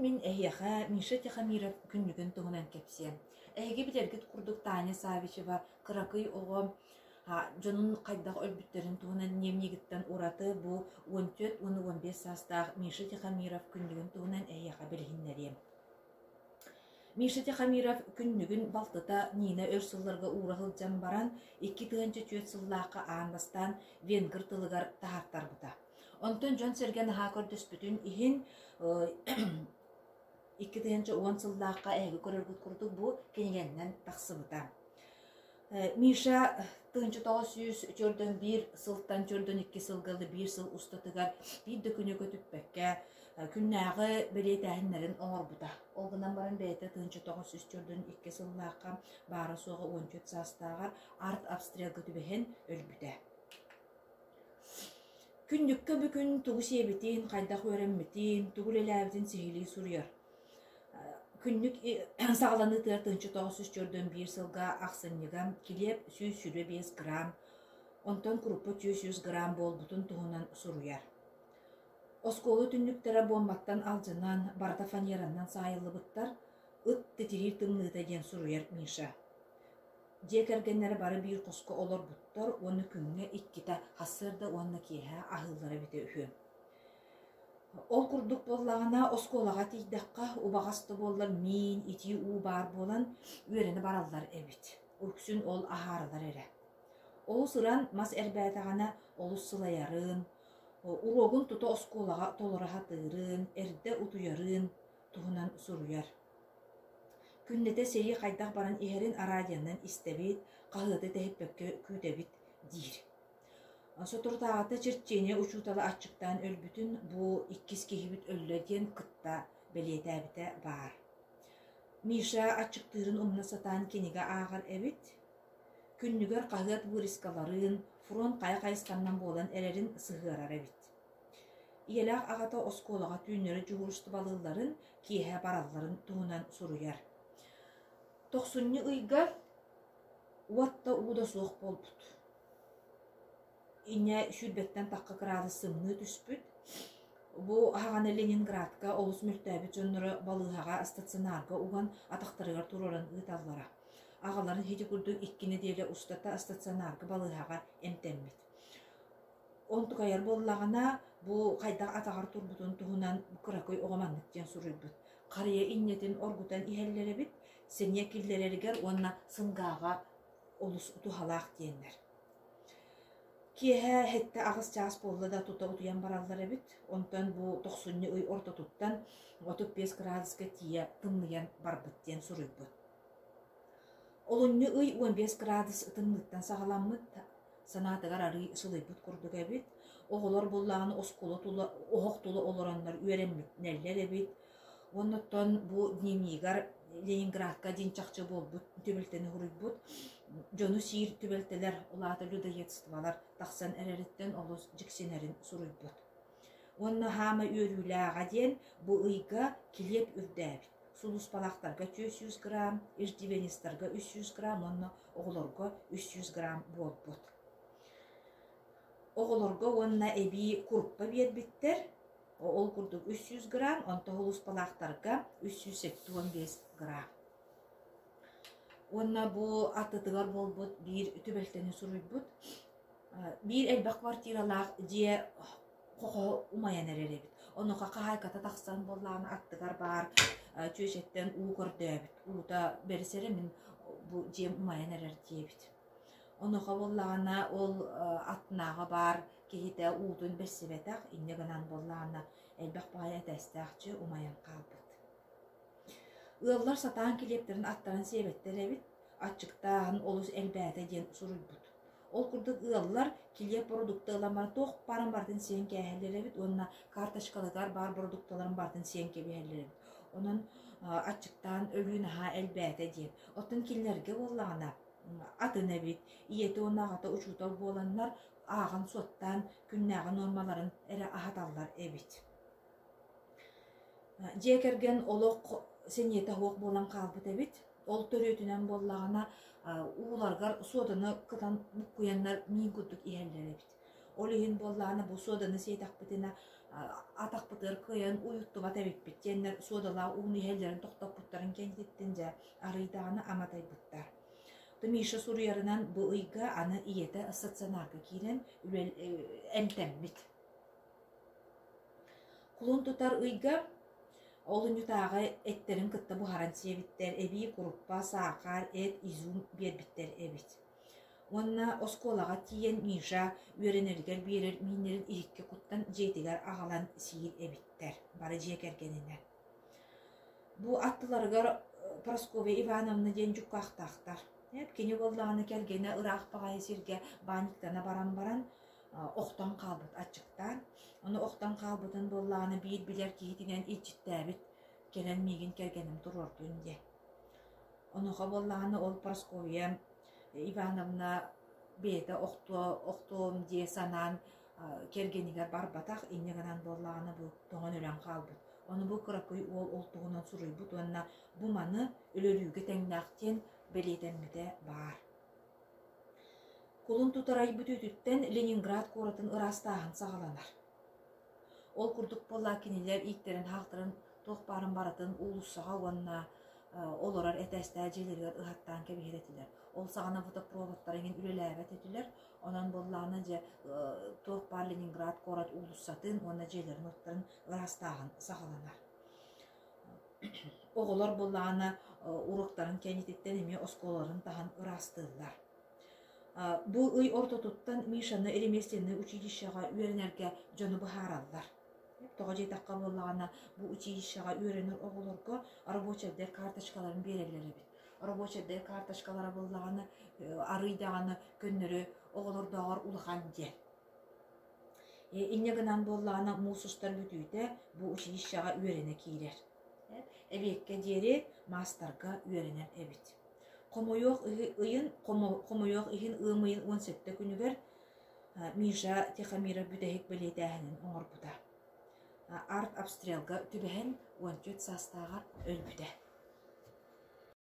мин эһиэхэ Миша Тихомиров күннүгүн туһунан кэпсиэм. Эһиги билэргит курдук Таня Савичева кыракый оҕо дьонун хайдах өлбүттэрин туһунан дневнигиттэн ураты бу 14 уонна 15 саастаах Миша Тихомиров күннүгүн туһунан эһиэхэ билиһиннэриэм. Миша Тихомиров күннүгүн балтыта Нина өр сылларга уура сылдьан баран, 2004 сыллаахха аан бастаан венгр тылыгар таһаартарбыта. Онтон дьон-сэргэ наһаа көрдөспүтүн иһин 2010 сыллаахха эһиги көрөргүт курдук бу кинигэннэн тахсыбыта. Миша 1941 сылтан 42 сылга биир сыл устатыгар биир да күнү көтүппэккэ күннээҕи бэлиэтээһиннэрин оҥорбута. Ол гынан баран бэйэтэ 1942 сыллаахха баара-суоҕа 14 саастааҕар арт-обстрелга түбэһэн өлбүтэ. Күннүккэ бүгүн тугу сиэбитин, хайдах үөрэммитин, тугу үлэлээбитин сиһилии суруйар. Күннүк саҕаланыытыгар 1941 сылга ахсынньыга килиэп 125 грамм, онтон куруппа 400 грамм буолбутун туһунан суруйар. Оскуола түннүктэрэ буомбаттан алдьанан, барыта фанеранан саайыллыбыттар, ыт титириир тымныыта диэн суруйар Миша. Дьиэ кэргэннэрэ бары биир хоско олорбуттар уонна күҥҥэ иккитэ сарсыарда уонна киэһэ аһыыллара эбитэ үһү. Ол курдук буоллаҕына, оскуолаҕа тиийдэххэ, убаҕас да буоллар миин, итии уу баар буолан үөрэнэ бараллар эбит. Үксүн ол аһаарылар эрэ. Олус ыран мас эрбээтэҕинэ олус сылайарын, уруогун тута оскуолаҕа толоро сатыырын, эрдэ утуйарын туһунан суруйар. Күннэтэ сэрии хайдах баран иһэрин араадьыйанан истэбит, хаһыаты тэһиппэккэ күүтэбит диир. Соторутааҕыта черчение учуутала аччыктаан өлбүтүн бу иккис киһибит өллө диэн кытта бэлиэтээбитэ баар. Миша аччыктыырын умна сатаан кинигэ ааҕар эбит. Күннүгэр хаһыат вырезкаларын, фронт хайа хайысханнан буолан эрэрин сыһыарар эбит. Ийэлээх аҕата оскуолаҕа түүннэри дьуһуурустубалыылларын, киэһэ баралларын туһунан суруйар. Тохсунньу ыйга уот да уу да суох буолбут. Инньэ сүүрбэттэн тахха кыраадыс сымныы түспүт. Бу аһаҕаны Ленинградка олус мөлтөөбүт дьонноро балыыһаҕа стационарга уган атахтарыгар туруоран ыыталлара. Аҕаларын ити курдук икки нэдиэлэ устата стационарга балыыһаҕа эмтэммит. Онтукайар буоллаҕына, бу хайдах атаҕар турбутун туһунан кыракый оҕо маннык диэн суруйбут: Харыйа инньэтин оргутан иһэллэр эбит, сэниэ киллэрэригэр уонна сыҥгааҕа олус туһалаах диэннэр. Киэһэ сэттэ-аҕыс чаас буолла да тута утуйан бараллар эбит. Онтон бу тохсунньу ый ортотуттан 35 кыраадыска тиийэ тымныйан барбыт диэн суруйбут. Олунньу ый 15 кыраадыс тымныыттан саҕаламмыт, санаатыгар арыый сылыйбыт курдук эбит. Оҕолор буоллаҕына оскуола тула, оһох тула олороннор үөрэммитинэллэр эбит. Уонна оттон бу дневнигар Ленинградка дьиҥ чахчы буолбут түбэлтэни суруйбут. Дьону сиир түбэлтэлэр, ол аата людоедстволар тахсан эрэриттэн олус дьиксинэрин суруйбут. Уонна хаама үөрүүлээҕэ диэн бу ыйга килиэп үрдээбит. Сулууспалаахтарга 400 грамм, иждивенецтарга 300 грамм уонна оҕолорго 300 грамм буолбут. Оҕолорго уонна эбии куруппа биэрбиттэр. Ол курдук 300 грамм, онтон сулууспалаахтарга 375 грамм. Уонна бу аттытыгар буолбут биир түбэлтэни суруйбут. Биир элбэх квартиралаах дьиэ хохо умайан эрэр эбит. Онуоха хаһаайката тахсан буоллаҕына аттыгар баар чүөчэттэн уу көрдөөбүт. Уута бэрис эрэ мин бу дьиэм умайан эрэр диэбит. Онуоха буоллаҕына ол аттынааҕы баар киһитэ уутун бэрсибэтэх, инньэ гынан буоллаҕына элбэх баҕайы этээстээх дьиэ умайан хаалбыт. Ыаллар сатаан килиэптэрин аттаран сиэбэттэр эбит, аччыктааһын олус элбээтэ диэн суруйбут. Ол курдук ыаллар килиэп бородукта ылан баран туох баарын барытын сиэн кээһэллэр эбит уонна карточкаларыгар баар бородукталарын барытын сиэн кэбиһэллэр эбит. Онон аччыктаан өлүү наһаа элбээтэ диэн. Оттон кинилэргэ буоллаҕына атын эбит. Ийэтэ уонна аҕата учуутал буоланнар ааҕан-суоттаан күннээҕи нуормаларын эрэ аһаталлар эбит. Дьиэ кэргэн олох сэниэтэ суох буолан хаалбыт эбит. Ол төрүөтүнэн буоллаҕына ууларыгар суоданы кытан буккуйаннар миин курдук иһэллэр эбит. Ол иһин буоллаҕына бу суоданы сиэтэхпитинэ Атахпытыгар кыайан уйуттубат эбиппит диэннэр суодалаах ууну иһэллэрин тохтоппуттарын кэнниттэн дьэ арыйдаҕына аматайбыттар. Миша суруйарынан бу ыйга аны ийэтэ стационарга киирэн эмтэммит. Кулун тутар ыйга олунньутааҕы эттэрин кытта буһаран сиэбиттэр, эбии куруппа, саахар, эт, изюм биэрбиттэр эбит. Уонна оскуолаҕа тиийэн Миша үөрэнэригэр биэрэр мииннэрин иһиккэ куттан дьиэтигэр аҕалан сиир эбиттэр, бары дьиэ кэргэнинэн. Бу аттыларыгар Прасковья Ивановна диэн дьуккаахтаахтар. Кини буоллаҕына кэргэнэ ыраах баҕайы сиргэ баанньыктана баран баран охтон хаалбыт аччыктаан. Ону охтон хаалбытын буоллаҕына биир билэр киһитинэн илдьиттээбит кэлэн миигин кэргэним туруордун диэн. Онуоха буоллаҕына ол Прасковья Ивановна бэйэтэ охтуо охтуом дии санаан кэргэнигэр барбатах, инньэ гынан буоллаҕына бу тоҥон өлөн хаалбыт. Ону бу кыракый уол ол туһунан суруйбут уонна бу маны өлөрүүгэ тэҥнээх диэн бэлиэтэммитэ баар. Кулун тутар ай бүтүүтүттэн Ленинград куоратын ыраастааһын саҕаланар. Ол курдук буолла кинилэр ииктэрин-хаахтарын туох баарын барытын уулуссаҕа уонна олорор этээстээх дьиэлэригэр ыһаттаан кэбиһэр этилэр. Ол саҕана водопроводтар эҥин үлэлээбэт этилэр. Онон буоллаҕына дьэ туох баар Ленинград куорат уулуссатын уонна дьиэлэрин-уоттарын ыраастааһын саҕаланар. Оҕолор буоллаҕына уруоктарын кэннититтэн эмиэ оскуолаларын таһын ыраастыыллар. Бу ый ортотуттан Мишаны ремесленнай училищеҕа үөрэнэргэ дьону быһаараллар. Тоҕо диэтэххэ буоллаҕына, бу училищеҕа үөрэнэр оҕолорго рабочайдар карточкаларын биэрэллэр эбит. Рабочайдар карточкалара буоллаҕына, арыый даҕаны көннөрү оҕолордооҕор улахан диэн. Инньэ гынан буоллаҕына, муус устар бүтүүтэ бу училищеҕа үөрэнэ киирэр. Эбиэккэ диэри маастарга үөрэнэр эбит. Хомойуох ыйын, хомойуох иһин ыам ыйын 17 күнүгэр Миша Тихомиров бүтэһик бэлиэтээһинин оҥорбута. Арт-обстрелга түбэһэн 14 саастааҕар өлбүтэ.